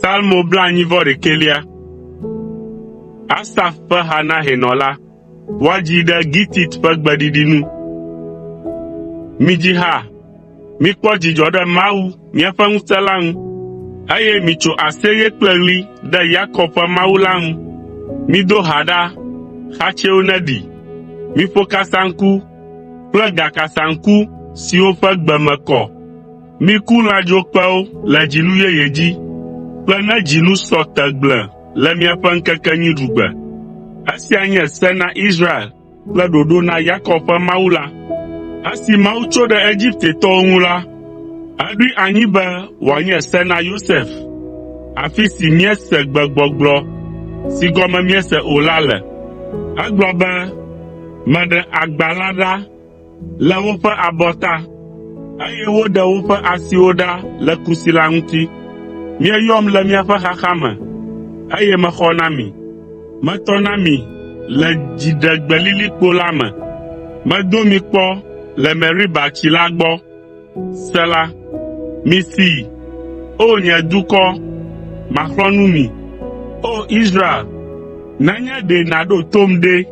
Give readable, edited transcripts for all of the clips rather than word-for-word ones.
Psalmo blaenyi-vɔ-ɖekɛlia. Asaf ƒe ha na hɛnɔ la. Woadzii ɖe Gitit ƒe gbeɖiɖi nu. Midzi ha, mikpɔ dzidzɔ ɖe Mawu, míaƒe ŋusẽ la ŋu, eye mitso aseye kple ɣli ɖe Yakob ƒe Mawu la ŋu. Mido ha ɖa, xatsɛwo neɖi. Miƒo kasaŋku kple gakasaŋku siwo ƒe gbe me kɔ. Miku lãdzokpẽwo le dzinu yeye dzi kple ne dzinu sɔ tegblẽ le miaƒe ŋkekenyuiɖugbe. Esia nye se na Israel kple ɖoɖo na Yakob ƒe Mawu la. Esi Mawu tso ɖe Egiptetɔwo ŋu la, eɖoe anyi be wòanye se na Yosef, afi si míese gbegbɔgblɔ si gɔme míese o la le. Egblɔ be, “Meɖe agba la ɖa le woƒe abɔta, eye woɖe woƒe asiwo ɖa le kusi la ŋuti. Mieyɔm le miaƒe xaxa me, eye mexɔ na mi. Metɔ na mi le dziɖegbelilikpo la me. Medo mi kpɔ le Meriba tsi la gbɔ. Sela. Misee, O nye dukɔ, maxlɔ̃ nu mi. O Israel, nenye ɖe nàɖo tom ɖe!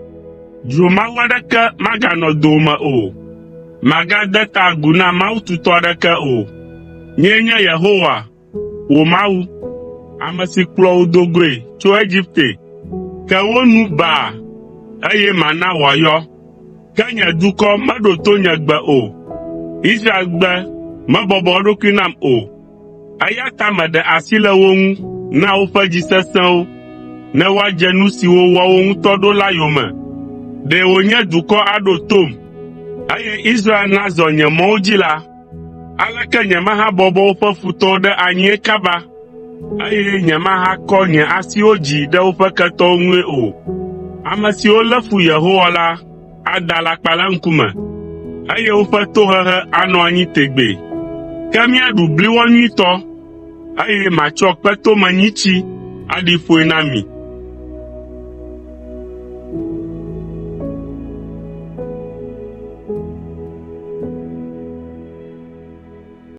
Dzromawu aɖeke maganɔ dowòme o. Màgade ta agu na mawu tutɔ aɖeke o. Nyee nye Yehowa, wò Mawu, ame si kplɔ wò do goe tso Egipte. Ke wo nu baa, eye mana wòayɔ. Ke nye dukɔ meɖo to nye gbe o. Israel gbe mebɔbɔ eɖokui nam o. Eya ta meɖe asi le wo ŋu na woƒe dzi sesẽwo, ne woadze nu siwo woawo ŋutɔ ɖo la yome. Ɖe wònye dukɔ aɖo tom, eye Israel nazɔ nye mɔwo dzi la, aleke nyemahabɔbɔ woƒe futɔwo ɖe anyie kaba, eye nyemahakɔ nye asiwo dzi ɖe woƒe ketɔwo ŋue o? Ame siwo lé fu Yehowa la ada alakpa le eŋkume, eye woƒe tohehe anɔ anyi tegbee. Ke míaɖu bliwɔ nyuitɔ, eye matsɔ kpetomenyitsi aɖi ƒoe na mi.”